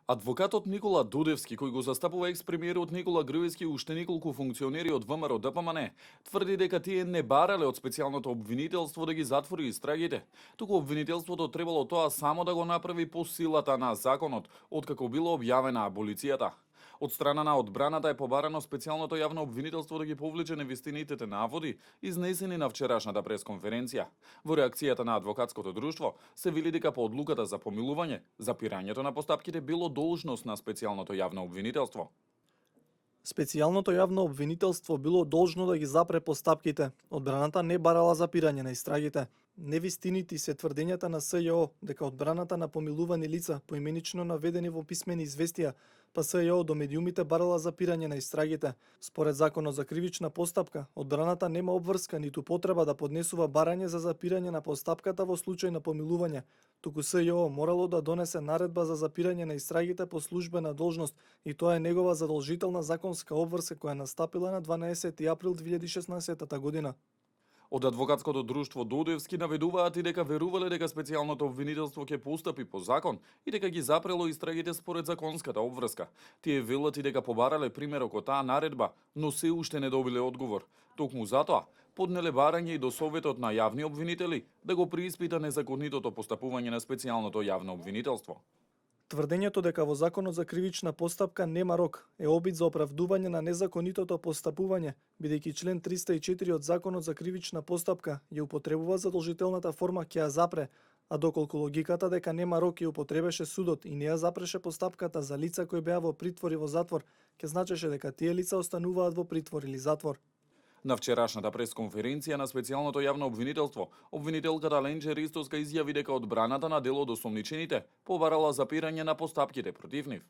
Адвокатот Никола Дудевски, кој го застапува екс-премиерот Никола Груевски и уште неколку функционери од ВМРО ДПМН, тврди дека тие не барале од специјалното обвинителство да ги затвори истрагите, туку обвинителството требало тоа само да го направи по силата на законот, откако било објавена аболицијата. Од страна на одбраната е побарано специјалното јавно обвинителство да ги повлече невистинитите наводи, изнесени на вчерашната пресконференција. Во реакцијата на адвокатското друштво се вели дека по одлуката за помилување, запирањето на постапките било должност на специјалното јавно обвинителство. Специјалното јавно обвинителство било должно да ги запре постапките. Одбраната не барала запирање на истрагите. Невистинити се тврдењата на СЈО дека одбраната на помилувани лица, поименично наведени во писмени известија, па СЈО до медиумите барала запирање на истрагите. Според Законот за кривична постапка, одбраната нема обврска ниту потреба да поднесува барање за запирање на постапката во случај на помилување, туку СЈО морало да донесе наредба за запирање на истрагите по службена должност и тоа е негова задолжителна законска обврска која настапила на 12 април 2016 година. Од адвокатското друштво Дудевски наведуваат и дека верувале дека специјалното обвинителство ќе постапи по закон и дека ги запрело истрагите според законската обврска. Тие велат и дека побарале примерок од таа наредба, но се уште не добиле одговор. Токму затоа поднеле барање и до Советот на јавни обвинители да го преиспита незаконитото постапување на специјалното јавно обвинителство. Тврдењето дека во Законот за кривична постапка нема рок е обид за оправдување на незаконитото постапување, бидејќи член 304 од Законот за кривична постапка ја употребува задолжителната форма ќе ја запре, а доколку логиката дека нема рок ја употребеше судот и не ја запреше постапката за лица кои беа во притвор и во затвор, ќе значеше дека тие лица остануваат во притвор или затвор. На вчерашната пресконференција на специјалното јавно обвинителство, обвинителката Ленче Ристоска изјави дека одбраната на дел од осомничените побарала запирање на постапките против нив.